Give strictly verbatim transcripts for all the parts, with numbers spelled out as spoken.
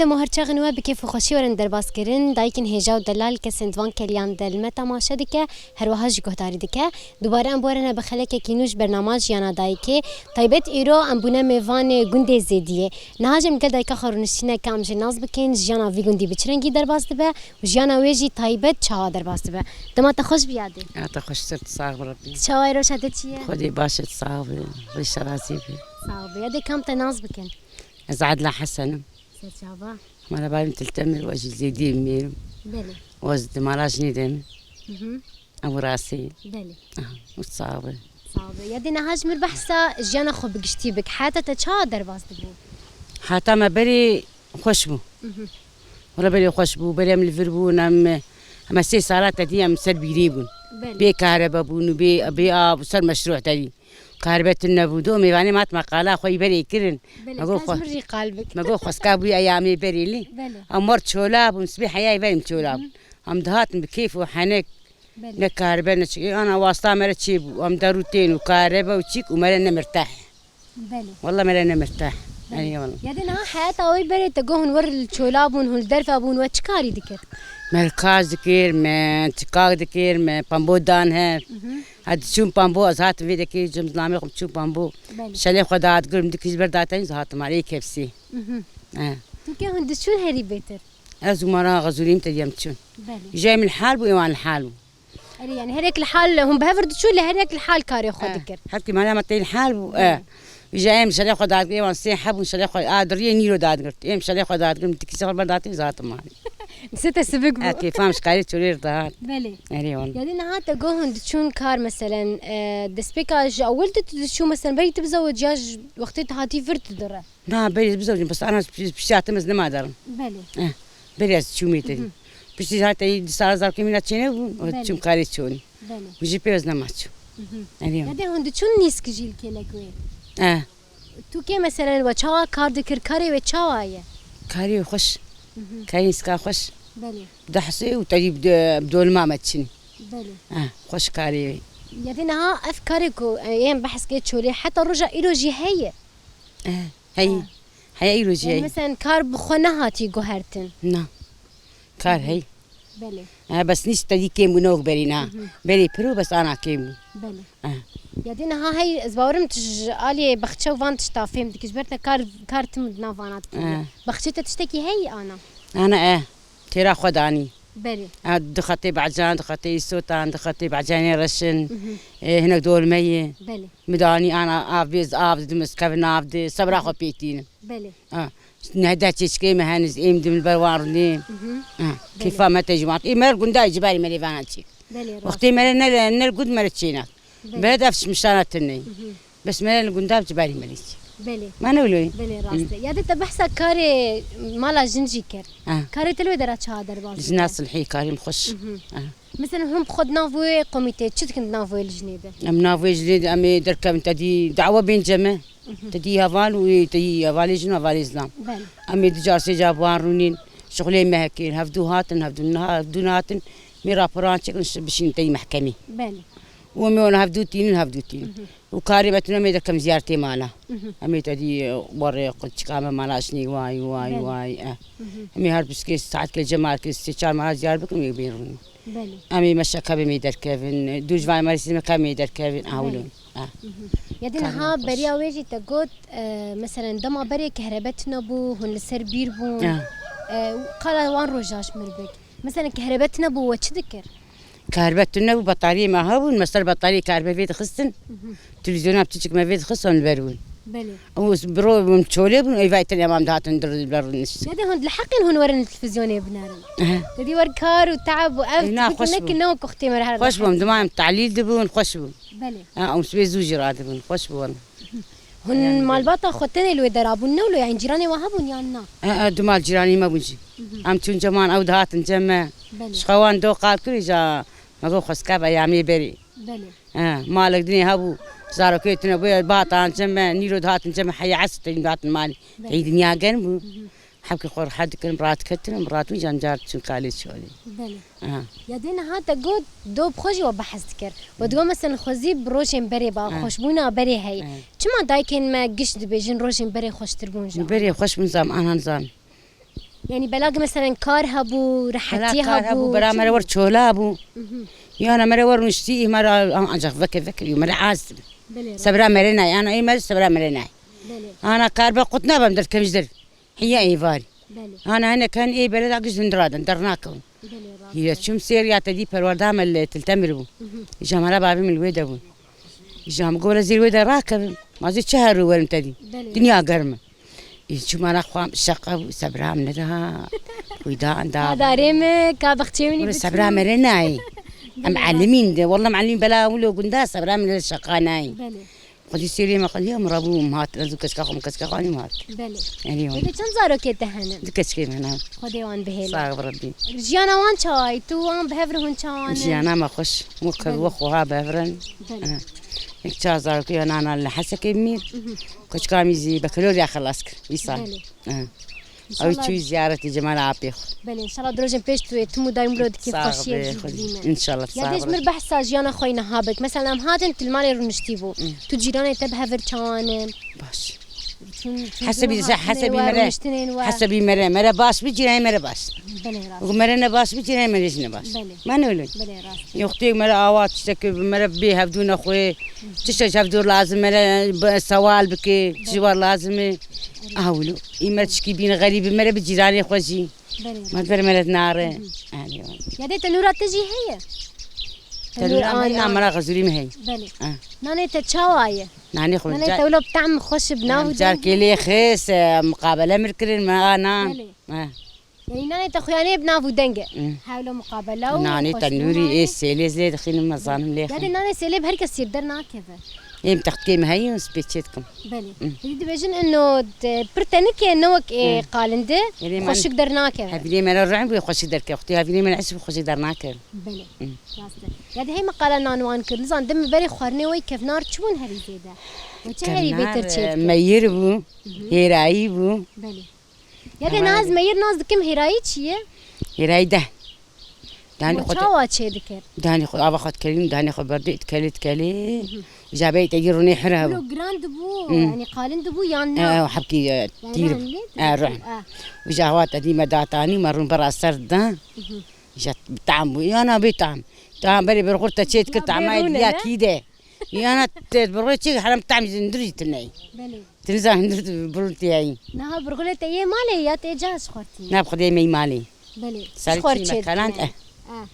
Dema her çaxin we bi kêf û xweşî werin derbas kirin, dayikên hêja û delal kesên di van keliyan de li me temaşe dike, her wiha jî guhdarî dike. Dubare em biwerine bi xelekekî nû ji bernama Jiyana Dayikê. Taybet îro em bûne mêvanê gundê Zêdiyê. Niha jî em gel dayika xwe rûniştîne ka em jê nas bikin, jiyana vî gundî bi çi rengî derbas dibe û jiyana wê jî taybet çawa derbas dibe. Dema te xweş bî yadê. Ya te xweştir, tu sax bi Rebbî. Tu çawa yî, rewşa te çi ye? Xwedê baş e, tu sax bi. Xwedê şerazî bi. Sax bi. Yadê kam te nas bikin? Ez Adila Hesen im. Serçava. Mala bavê min Til Temir, we jî Zêdiyê mêr im. Belê. We jî di mala jinê de me. Mhm. Ew rastî. Belê. Aha, û sax be. Sax be. Ya dê niha ji mir behsa jiyana xwe bi giştî bik. Heyata te çawa derbas dibû? Heyata me berê xweş bû. Mhm. Wela berê xweş bû, berê em li vir bûn, em, em sê sala te dî em ser bîrê bûn. Belê. Bê kahrebe bûn û bê, bê av û ser meşrû te dî. Kahrebe tune bû. Do mêvanê me hatime qala xwe yî berê kirin. Belê, Me got ka ji xwe, min jî qal bik. Me got xwestka bûyî eyamê berê lê. Belê. Em wer çola bûn, sibê heyayê verê min çola bûn. Hı. Em dihatin bi kêf û henek. Belê. Ne kahrebe ne çi. Ana wasta me re çêbû. Em der û tên û kahrebe û çîk û me re ne mirteh. Belê. Wela me re ne mirteh. Belê. Erê wela. Ya dê niha heyata wê berê te got hûn wer li çola bûn, hûn li derve bûn, we çi karî dikir? Me kar dikir, me tikak dikir, me pambo dan hev. Mhm. Ha diçûm pambo, ez hatim vê dekê cem namê xwe biçûm pambo. Belê. Şelê xwe dadigirim, dikî ji ber datenî ez hatim malê kepsî. Mhm. He. Tu kê hûn diçûn herî bêtir? Ez û mara xezûrîm te diyem çûn. Belê. Jê min hal bû, êwan li hal bû. Erê, yani herek li hal, hûn bi hev re diçûn, lê herek li hal karê xwe Eh, dikir. Her kî mala me tê li hal bû, eh. Belê. Îja em şelê xwe dadgir, êwan sê hebûn şelê xwe, a diriyê nîro dadgirt. Em şelê xwe dadgirt, tikî sê xwe berdatî zatim malê. Nisê te sivik bû. Eh, kêfam ji karê çolê re dihat. Belê. Erê wan. Yani niha te got hûn diçûn kar meselen, eh, destpêka ji ewil de tu diçû meselen, berî tu bizewiciya ji wextê tu hatî vir tu dire. Na, berî bizewicim, bes ana piştî hatim ez nema derim. Belê. Eh, berî ez çûmê te dî. Mhm. Piştî hate yî di sala zarokê min çêne bû, Belê. Çûm karê çolê. Belê. Min jî pê ez nema çû. Mhm. Erê. Ya dê hûn diçûn nîsk jî li kêlek wê? Eh. Tu kê meselen we çawa kar dikir, karê wê çawa ye? Karê wê xweş. Mhm. Karê nîska xweş. Belê. Dehsê û te dî bi, bi dolma me diçin. Belê. Eh, xweş karê wê. Ya dê niha ev karê ku, e, em behs kê çolê heta roja îro jî heye? Eh, heye. Eh. Heye îro jî Yani heye. Meselen kar bi xwe nehatî guhertin. Na. Kar Hı hı. hey. Belê. Ha, bes nîst te dî kêm bû, ne wek berî na. Hı hı. Berê pir û bes ana kêm bû. Belê. Ha. Ya dê niha hey, ez bawerim tu ji aliyê baxçe û van tişta fêm dikî. Ji ber te kar, kar tim di nav vana dikî. Ha. Baxçê te tiştekî hey ana? Ana e. Têra xwe danî. Belê. Ha, du xetê becan, du xetê îsotan, du xetê becanê reşin. Hı hı. E, hinek dolmeyê. Belê. Min danî ana av bêz av didim, ez kevin av di, sebra xwe pêtînim. Belê. Ha, nehde çêçikê me heniz êm dim li ber wan rûnê. Mhm. Ha, Belê. Kêfa me te ji wan. Ê me li gunda ji berî me lê vana çêk. Belê, rast. Wextê me re ne, ne li gund me re çênak. Belê. Me de ev mişana tune. Mhm. Bes me re li gunda ji berî me lê çêk. Belê. Me ne wilo. Belê, rast e. Hı. Ya dê te behsa karê mala jin jî kir. Ha. Karê te li wê dera çawa derbas Jina dike? Silhî karê min xweş. Mhm. Ha. Mesela hûn bi xwe di nav wê komîtê çi dikin di nav wê li jinê de? Em nav wê jinê de em ê derkevin te dî dawa bên ceme. Mhm. Te dî heval û te dî hevalê jin û hevalê zilam. Belê. Em ê du car sê car bi wan rûnîn. Şixulê me hekên. Hevdû hatin, hevdû niha, hevdû nehatin. Mê raporan çêkin, bişînin te dî mehkemê. Belê. Û em ê wan hevdû tînin, hevdû tînin. Mhm. Û karê me tune em ê derkevin ziyaretê mala. Mhm. Em ê te dî, e, warê qulçika me mala jinê way, way, Belê. way, e. Mhm. Em ê her piskê saet kê cema kê sê çar mala ziyaret bikin, em ê bên rûnîn. Belê. Em ê meşe kevin ê derkevin, dû ji van me sî me kevin ê derkevin, Belê. Awilon. Ah. Mhm. Ya dê Kar niha xweş. Beriya wê jî te got, e, meselen dema berê kehrebe tune bû, hûn li ser bîr bûn. Ah. E, û qala wan roja ji mir bik. Meselen kehrebe tune bû, we çi dikir? Kahrebe tune bû, betariyê me hebûn, me ser betariyê kahrebe vê dixistin. Mhm. Televîzyona biçûçik me vê dixist, em li ber bûn. Belê. Û bi ro min çolê bûn, êvayî tenê em dihatin dir li ber rûnişt. Ya dê hûn li heqên hûn werin li televîzyonê binerin. Ehe. Te dî wer kar û teab û ev Ê, na, xweş bû. Nekin ne wek wextê me re her Xweş bû, em dima em talîl dibûn, xweş bû. Belê. Ha, em sibê zû jî radibûn, xweş bû wela. Hûn Yani, malbata xwe tenê li wê dera bûn, ne wilo, yani cîranê we hebûn yan na? E, e, du mal cîranî me bûn jî. Mhm. Em çûn ceman, ew dihatin cem me. Belê. Ji xewan do qal kirî ja, me got xwestka be ya mê berî. Belê. He, malek dinê hebû, zarokê tune bûye, batan cem me, nîro dihatin cem me, heya esr teyîn dihatin malî. Belê. Teyî dinya germ bû. Mhm. Hevkê xwe rehet dikirin, radiketin, radiketin, can car çûn kalê çolê. Belê. Ha. Ya dê niha te got, do bi xwe jî we behs dikir. We digot, mesela xwezî bi rojên berê ba, Ha. Xweşbûna berê heye. Ha. Çima dayikên me giş dibêjin rojên berê xweştir bûn ji Berê xweş bûn zam, anan zam. Yanî belak meselen kar hebû, rehetî hebû. Bela kar hebû, bera mere wer çola bû. Mhm. Yana mere wer nuştî, î mere ancak veke veke, î mere az. Belê, sebra mere nayê, ana ê mere sebra mere nayê. Belê. Ana kar be qut nabem derkem ji der. Hiya êvarî. Belê. Ana hinek hen ê bere da giş din radin, dernakevin. Belê, rast e. Hîre çûm sêr ya te dî perwerda me li Til Temir bû. Mhm. Îja me re bavê min li wê de bû. Îja min got, "Were zêr wê de rakevim. Ma zê çi her rû werim te dî? Belê. Dinya germ e." Î çûm ana xwam şeqe bû, sebra min neda. Wî da, da. Ka darê min, ka bexçê min. Were sebra me re nayê. Em elimîn de. Walla em elimîn bela wilo gunda sebra min re şeqa nayê. Belê. Xwedî sêrê me xwedî em rabû em hat. Ez û keçika xwe, keçika xwe anî hat. Belê. Erê wan. Êdî çend zarokê te hene? Du keçikê me hene. Xwedê wan bihêle. Sax bi Rebbî. Jiyana wan çawa ye? Tu wan bi hev re hûn çawa ne? Jiyana me xweş. Wek, belê, wek xweha bi hev re ne. Belê. Ha. Yek çar zarokê ya nana li Hesekê mîr. Mhm. Keçika min zî bekelorya xelas kir. Îsal. Belê. Ha. Ew çû ziyaretê Cemal Apê xwe. Belê, înşallah di rojên pêş tu yê tim û dayim wilo dikî. Sax xweşiyê be, xwedî. Înşallah, sax be. Ya dê ji mir behsa jiyana xwe yî niha bik. Mesela em hatin Til Malê rûniştî bû. Hı. Tu cîranê te bi hev re çawa ne? Baş. Çûn, çûn hesebî, hesebî mere, rûniştinên we. Hesebî mere, mere baş bi, cîranê mere baş. Belê, rast. Û mere ne baş bi, cîranê mere jî ne baş. Belê. Me ne wilo. Belê, rast. Yoxtê mere awa tiştek mere bê hevdû nexwe. Hı. Tiştek ji hevdû lazim mere sewal bike, belê, ji war lazim e. Aha wilo. Î me tişkî bîne xerîbî, me re bi cîranê xwe jî. Belê. Me ber me re nare. Hı hı. Erê. Ya dê tenûra te jî heye? Tenûra me heye, ana. Mera xezûrî me heye. Belê. Ha. Nanê te çawa ye? Nanê xwe. Nanê te wilo bi tehm xweş bi nav û deng. Carkê lê xês, e, muqabele mir kirin me ana. Belê. Ha. Yanî nanê te xuyanê bi nav û deng e. Hı. Hewlo muqabele û xweş. Nanê tenûrî, ê sêlê zê dixînim me zanim lê. Ya dê nanê sêlê bi her kesî der nakeve. Êm textkê me heyî, spê çê dikim. Belê. Hı. Hêdî dibêjin ino pir tenike ne wek ê qalinde, erê, xweşik dernakeve. Hevînê me re rehn bû, xweşik derkeve. Xwedî hevînê me re esî xweşik dernakeve. Belê. Hı. Rast e. Ya dê hê me qala nan wan kir. Nizan, dem berê xwarinê wê kevnar çi bûn herî zêde? Wê çi herî bêtir çê dike? Kevnar, e, meyir bû, hı hı, hêrayî bû. Belê. Ya dê naz meyir naz dikim hêrayî çi ye? Hêrayî deh. Danî xwe çawa çê dikir? Danî xwe ava xwe dikelîm, danî xwe berdê dikelê dikelê. Mhm. Ji beyê te yî rûnê hire hebû. Wilo giran dibû, hı, yanî qalin dibû yan na? E, hebkî, e, tîr. Yanî rehn lê dibû. E, rehn. E. Û ji hewa te dî me datanî, me rûn bera ser da. Mhm. Ji tam bû, yana bê tam. Tam berê bir xurt te çê dikir, ya tam bê rûne, ya ne? Kî de. Yana te bi rê çi herem tam zindir jî tune. Belê. Tiniza hindir burun tiyayî. Niha burgulê te yê malê ya tê ca ji xortî? Na bi xwedê me yî malê. Belê. Sarî çî me kalan, eh. Ah.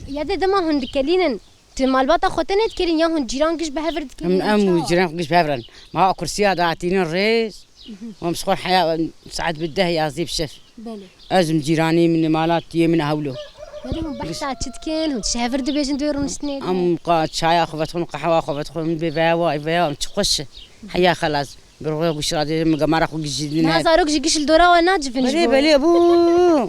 Ya de dema hûn dikelînin, tu malbata xwe tenê dikelîn ya hûn cîran giş bi hev re dikelîn? Em, em û cîran giş bi hev re. Ma kursiya datînin rêz. Mhm. Em ji xwe heya saet bi deh yazdî bi şev. Belê. Ez im cîranê min, mala tiyê min hewlo. Belê, hûn behsa çi dikin? Hûn çi hevir dibêjin di wê rûniştinê de? Em qa çaya xwe vedixwin, qehwa xwe vedixwin, min bê veya wa, veya em çi xweş e. Heya xelas. Bir xwe guş radê min gemara xwe gijî dine. Na zarok jî giş li dora we nacivin ji bo. Belê, belê, bû.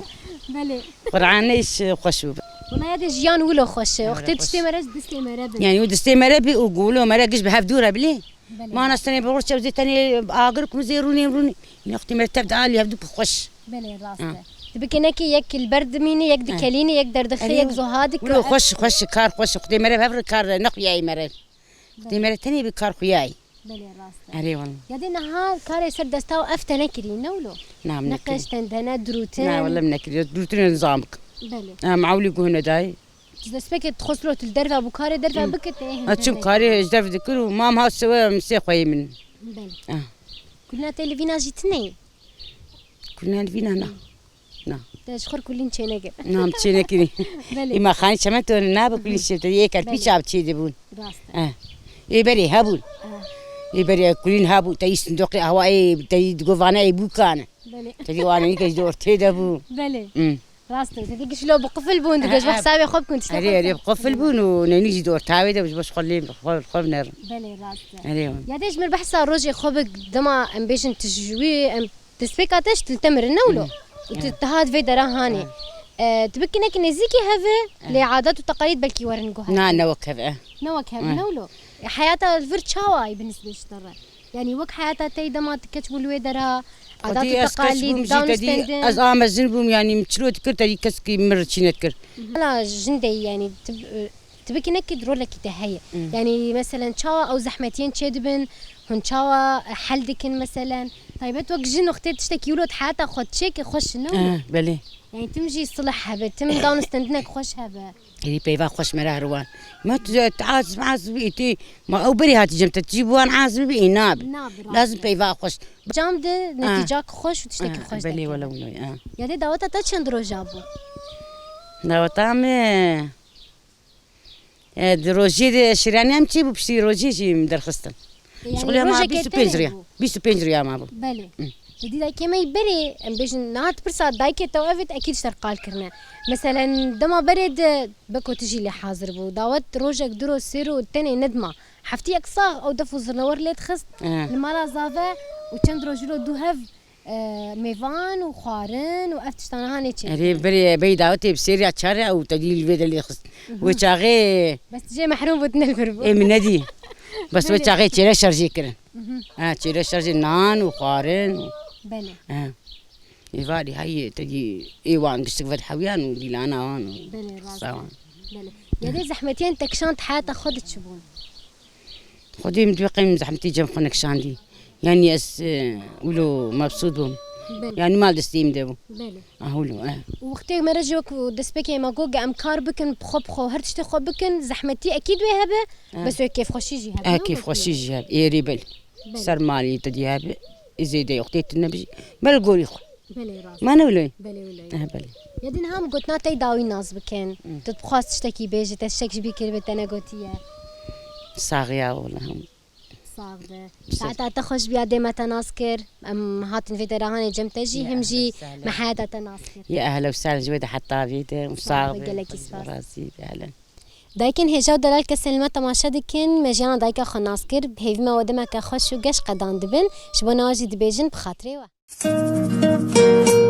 Belê. Qur'anê iş xweş bû. Wela ya de jiyan wilo xweş e. Ya, wextê xweş. Tiştê mere ji distê mere bin. Yani o distê mere bi û gulo mere giş bi hev dû re bilê. Belê. Ma na stenê bi rû çew zê tenê agir kum zê rûnê rûnê. Îna xwedî me tev de alî hevdû bi xweş. Belê, rast e. Ha. Dibike nekê yek li ber dimîne, yek dikelîne, yek derdixê, yek zoha dike. Wilo xweş, xweş, kar xweş. Xwedê mere bi hev re kar nexuyayî mere. Xwedê mere tenê bi kar xuyayî. Belê, rast e. Erê wala. Ya dê niha karê ser desta ev te nekirî, ne wilo? Na, min nekirî. Neqeş, tendene, dirûtin. Na, wala min nekirî. Dirûtin nizam bik. Belê. Em ewlî guhne dayê. Ji destpêkê dixwest lo tu li derve bû, karê derve bike te hê. Ez çûm karê ji derve dikir û mam hat sewe em sê xweyê min. Belê. Ah. Kulîna te li vîna jî tune ye? Kulîna li vîna na. Na. Te ji xwe kulîn çênekir. Na, em çênekirî. Belê. Îma xanî çemen to nabe kulîn çê te yê kerpî çav çê dibûn. Rast e. Eh. Ê berê hebûn. Eh. Ê berê kulîn hebû, te yî sindoqê awa ê, te yî digovane ê bûkane. Belê. Te dî wane nîke ji ortê de bû. Belê. Hmm. Rast e. Te dî giş lo bi qifil bûn, dibêj, eh, wexsavê xwe bikun, tiştê xwe. Erê, erê, bi qifil bûn û nenî jî di ortawê de ji bo xwe lê xwe, xwe binerin. Belê, rast e. Erê. Ya dê ji mir behsa rojê xwe bik, dema em bêjin tu ji wî, em destpêka te ji Til Temir in, ne wilo? Hmm. Û tu, eh, tu hat vê dera hanê. Eh. Eh, tu bikî nekî nêzîkî hev e, eh, lê adet û teqalîd belkî werin guhertin. Na, ne wek hev e. Ne wek hev e, eh, ne wilo? E, heyata li vir çawa ye bi nisbê ji te re? Yanî wek heyata te yî dema tu keç bû li wê dera, adat û teqalîd, danûstendin. Ez a mezin bûm, yanî min çilo dikir, te yî kesekî min re çî nedikir. Hala jin de yî, yanî tu, tu bikî nekî rolekî te heye. Hı. Yanî meselen çawa ew zehmetiyên çêdibin, hûn çawa hel dikin meselen? Taybet wek jin wextê tiştekî wilo di heyata xwe diçêke xweş e, ne wilo? Eh, belê. Yani tim jî silih hebe, tim dan û stendinek xweş hebe. Êdî peyva xweş me re her wan. Ma tu, tu azib, azib bî, tu, ma ew berê hatî cem te, tu jî bi wan azib bî, nabe. Nabe, rast e. Lazim peyva xweş. Cam de netîcak xweş û tiştekî xweş dike. Belê wele wilo, ah. Ya dê daweta te çend roja bû? Daweta me, e, di rojê de şîranî em çêbû, piştî rojê jî em derxistin. Yani şixulê ma rojekê bîst û pênc te rûya. Bîst û pênc rûya ma bû. Belê. Hı. Di dî dayikê me yî berê, em bêjin, niha tu pirsa dayikê te û evê te ekîd ji te re qal kirine. Meselen, dema berê de beko tu jî lê hazir bû. Dawet rojek, du roj, sê roj tenê nedima. Heftiyek sax ew def û zirnewar lê dixist. Hı. Li mala zave û çend roj wilo dû hev, e, mêvan û xwarin û ev tiştana hanê çê. Erê, berê bey dawetê bi sê rûya çar rûya û te dî li vê de lê xist. Mhm. Wê çaxê. Bes tu jê mehrûm bû, tu ne li vir bû. Ê, min nedî. Bes wê çaxê çêre şerjê kirin. Mhm. Ha, çêre şerjê nan û xwarin û. Belê. Ha. Êvarî heyî, te dî ê wan giştik vedihewiyan û dîlana wan û. Belê, rast e. Qisa wan. Belê. Ya dê zehmetiyên te kişand heyata xwe de çi bûn? Xwedê min dibê qey min zehmetî cem xwe nekişandî. Yanî ez, e, wilo mebsût bûm. Belê. Yanî mal destê min de bû. Belê. Ah, wilo, eh. Û wextê me re jî wek destpêkê me got, em kar bikin, bi xwe, bi xwe, her tiştê xwe bikin, zehmetî ekîd wê hebe, eh, bes wê kêfxweşî jî hebe, eh, ne? Kêfxweşî jî hebe, êrî belê. Belê. Ser malî te dî hebe, ê zêde wextê tune bijî. Ber gorî xwe. Belê, rast. Ma ne wilo ye? Belê, wilo ye. Eh, belê. Ya din ham gotina te dawî nas bikin. Hı. Tu dixwaz tiştekî bêjî, te tiştek ji bîr kiribe, te negotiye. Sax ya, wela hem. Sax be. Saeta te xweş biya, dê me te nas kir. Em hatin vê derahanê cem te jî, ya, him jî ehlen, sehlen, me heyata te nas kir. Ya ehlen û sehlen ji wê de heta vê de. Sax be, sax be, gelekî spas. Razî be, ehlen. Dayikên hêja û delal kesên li me temaşe dikin, me jiyana dayika xwe nas kir. Bi hêvî me we demeke xweş û geş qedan dibin. Ji bo newa jî dibêjin bi xatirê we.